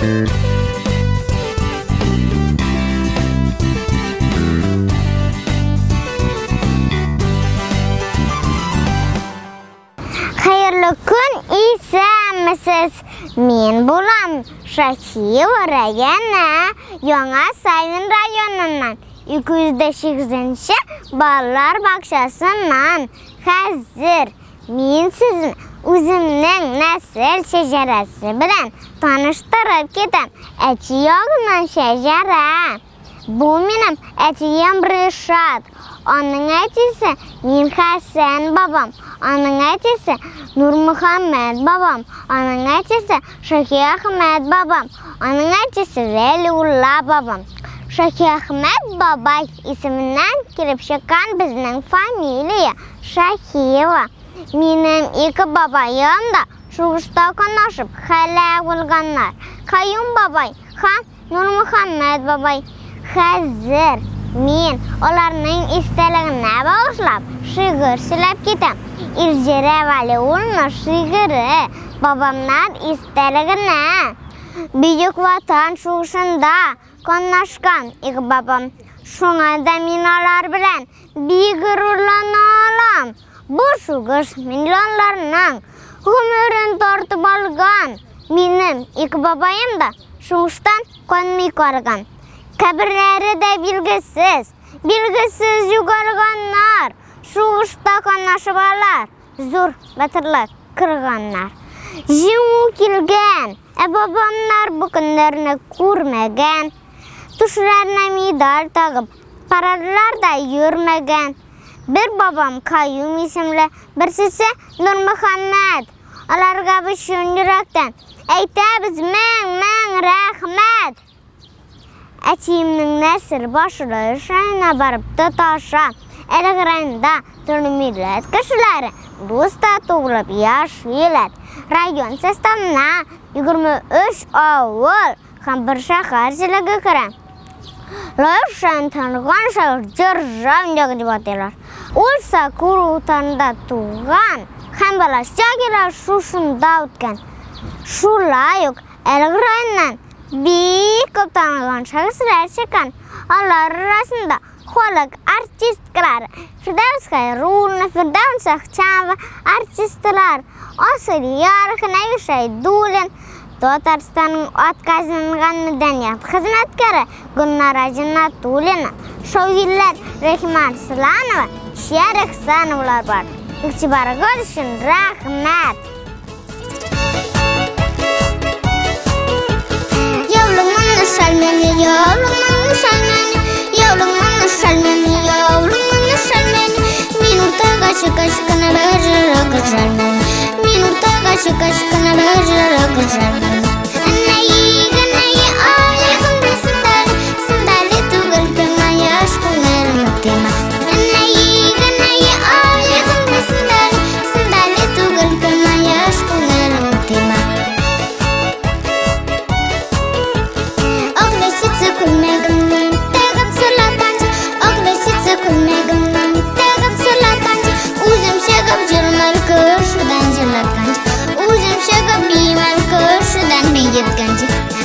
Хәерле көн, исәнмесез! Мин булам Шахиева Раяна, Яңа Савин районыннан, 208 балалар бакчасыннан. Хәзер мин сезне үземнең нәсел шәҗәрәсе белән таныштырып китәм. Әти ягыннан шәҗәрә. Бу минем әтием Ришат, аның әтисе Минхәсән бабам, аның әтисе Нурмөхәммәт бабам, аның әтисе Шаһиәхмәт бабам, аның әтисе Вәлиулла бабам. Шаһиәхмәт бабай исеменнән килеп чыккан безнең фамилия Шаһиева. Минем ике бабаем да сугышта катнашып һәлак булганнар. Каюм бабай һәм Нурмөхәммәт бабай, хәзер мин аларның истәлегенә багышлап шигырь сөйләп китәм. Илзирә Вәлиуллина шигыре бабамнар истәлегенә. Бөек Ватан сугышында катнашкан ике бабам. Шуңа да мин алар белән бик горурлана алам. Бу сугыш миллионнарның гомерен тартып алган. Минем ике бабаем да сугыштан канмый карган. Каберләре дә билгесез, билгесез югалганнар. Сугышта катнашып алар зур батырлык кылганнар. Җиңү килгән, ә бабамнар бу көннәрне күрмәгән. Түшләренә медаль тагып, парадларда йөрмәгән. Бер бабам Каюм исемле, берсесе Нурмөхәммәт. Аларга без чын йөрәктән әйтәбез мең-мең рәхмәт. Әтиемнең нәсел башы Лаеш районына барып тоташа. Әлеге районда төрле милләт кешеләре дус-тату булып яшиләр. Район составына 23 авыл һәм бер шәһәр җирлеге керә. Лаеш районын танылган шагыйрь Державин ягы дип атыйлар. Ул Сакур утарында туган һәм балачак еллары шушында үткән. Шулай ук әлеге районнан бик күп танылган шәхесләр чыккан. Алар арасында халык артисткалары Фирдәвес Хәйруллина, Фирдәвес Әхтямова, артистлар Асыл Ярых, Нәби Шәйдуллин, Татарстанның атказанган мәдәният хезмәткәре Гөлнара Җиннатуллина, шагыйрьләр Рәхимә Арсланова, Чияр Ихсановалар бар. Игътибарыгыз өчен рәхмәт! Яулыгыңны сал мине, яулыгыңны сал мине, яулыгыңны сал мине, яулыгыңны сал мине. Мин уртага чыккач кына бер сал мине. Мин уртага чыккач кына бер сал мине. Үзем чыгып биемән күршедән биеткәнче.